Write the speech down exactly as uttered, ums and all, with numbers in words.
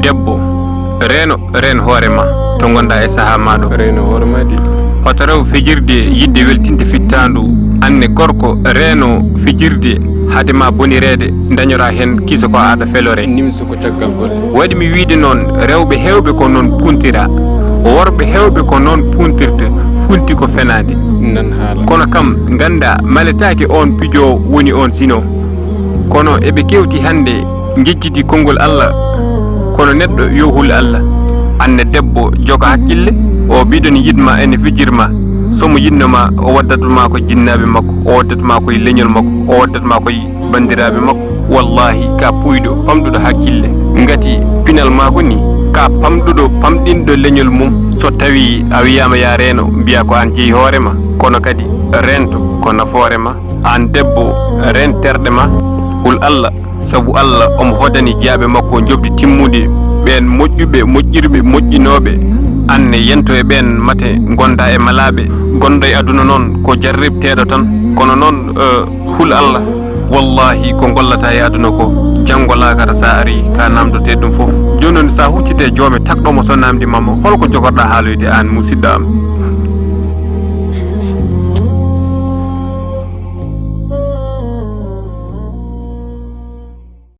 Debbo, reeno, reen hoore ma to ngonɗa e sahaa maaɗo. Reeno hoore ma di. Hoto rew fijirde yiɗde weltinde fittaandu. Anne gorko, reeno fijirde hade ma bonireede, dañora heen kiso ko aɗa felore. Nimso ko caggal golle. Waɗi mi wiide noon, rewɓe heewɓe ko noon puuntira, worɓe heewɓe ko noon puuntirta, funti ko fenaande. Nan haala. Kono kam, ngannda, maletaake oon pijoowo woni oon sino. Kono eɓe kewti hannde, njejjiti konngol Allah, kono neɗɗo yo hul Allah. Anne debbo, joga hakkille, o biɗon yiɗma ene fijirma. So mo yiɗno ma, o waddatu ma ko jinnaaɓe makko, o waddatu ma ko e leñol makko, o waddatu ma ko e banndiraaɓe makko. Wallahi, ka puuyɗo, pamɗuɗo hakkille. Ngati pinal maako ni, ka pamɗuɗo, pamɗinɗo leñol mum. So tawi a wiyaama ya reeno, mbiya ko aan jeyi hoore ma. Kono kadi, reento ko nafoore ma. Aan debbo, reen terɗe ma, hul Allah, sabu Allah omo hodani jiyaaɓe makko njoɓdi timmuɗi, ɓeen moƴƴuɓe, moƴƴirɓe, moƴƴinooɓe. Aan ne yento e ɓeen mate ngonda e malaaɓe. Gonɗo e aduna noon ko jarribteeɗo tan, kono noon, eh, hul Allah. Wallahi ko ngollata e aduna ko, janngo laakara sa ari ka namdotee ɗum fof. Jooni noon sa huccitee joome takɗo mo so namdi ma mo, hol ko jogorɗa haaloyde aan musidɗo am?